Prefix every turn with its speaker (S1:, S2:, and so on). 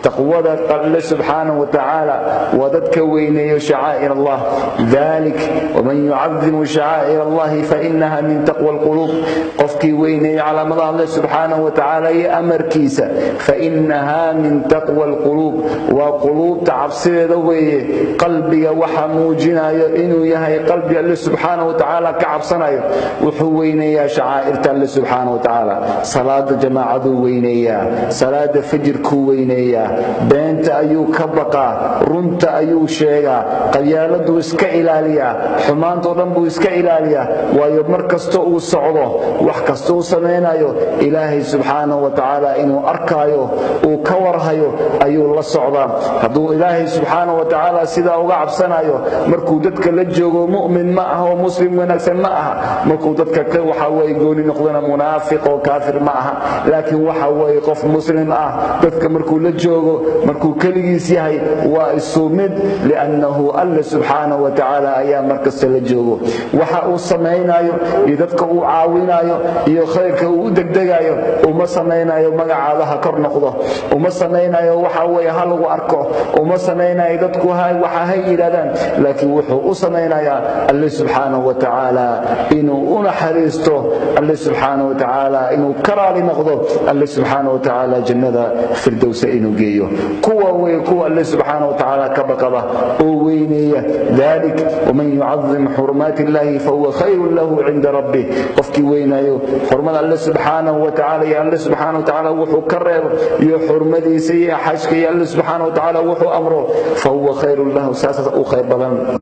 S1: Taqwada Alle subxaanahu wa tacaala waa dadka weyneeyo shacaa'ir Allah. Dalik waman yucadimu shacaa'ir Allahi fainaha min taqwa alquluub. Qofkii weyneeyo calaamadaha Alle subxaanahu wa tacaala iyo amarkiisa, fainaha min taqwa alquluub, waa quluubta cabsideeda weeye. Qalbiga waxa muujinayo inuu yahay qalbi Alle subxaanahu wa tacaala ka cabsanayo, wuxuu weyneeyaa shacaa'irta Alle subxaanahu wa tacaala. Salaada jamaacaduu weyneeyaa, salaada fajirkuu weyneeyaa, beenta ayuu ka baqaa, runta ayuu sheegaa, qabyaaladuu iska ilaaliyaa, xumaantoo dhan buu iska ilaaliyaa. Waayo mar kasta uu socdo, wax kasta uu samaynayo, Ilaahay subxaanahu wa tacaala inuu arkaayo, uu ka warhayo ayuu la socdaa. Hadduu Ilaahay subxaanahu wa tacaala sidaa uga cabsanayo, markuu dadka la joogo mu'min ma aha oo muslim wanaagsan ma aha. Markuu dadka waxa weye gooni noqdona munaafiq oo kaafir ma aha, laakiin waxa weye qof muslim ah dadka markuu la joogo, markuu keligiis yahay waa isu mid, liannahu Alle subxaanahu wa tacaala ayaa markasta la joogo. Waxa uu samaynayo iyo dadka uu caawinayo iyo khayrka uu u degdegayo, uma samaynayo magacaada ha kor noqdo, uma samaynayo waxa weye ha lagu arko, uma samaynayo dadku waxa ha yidhahdaan, laakiin wuxuu u samaynayaa Alle subxaanahu wa tacaala inuu u naxariisto, Alle subxaanahu wa tacaala inuu ka raali noqdo, Alle subxaanahu wa tacaala jannada firdowsa inuu geeyo. Kuwa wey kuwa Alle subxaanahu wa tacaala ka baqaba oo weyneeya. Dalik waman yucadim xurumaati illahi fahuwa khayrun lahu cinda rabbih. Qofkii weynaayo xurmada Alle subxaanahu wa tacaala iyo Alle subxaanahu wa tacaala wuxuu ka reebo iyo xurmadiisa iyo xajka iyo Alle subxaanahu wa tacaala wuxuu amro, fahuwa khayrun lahu, saasaas u khayr badan.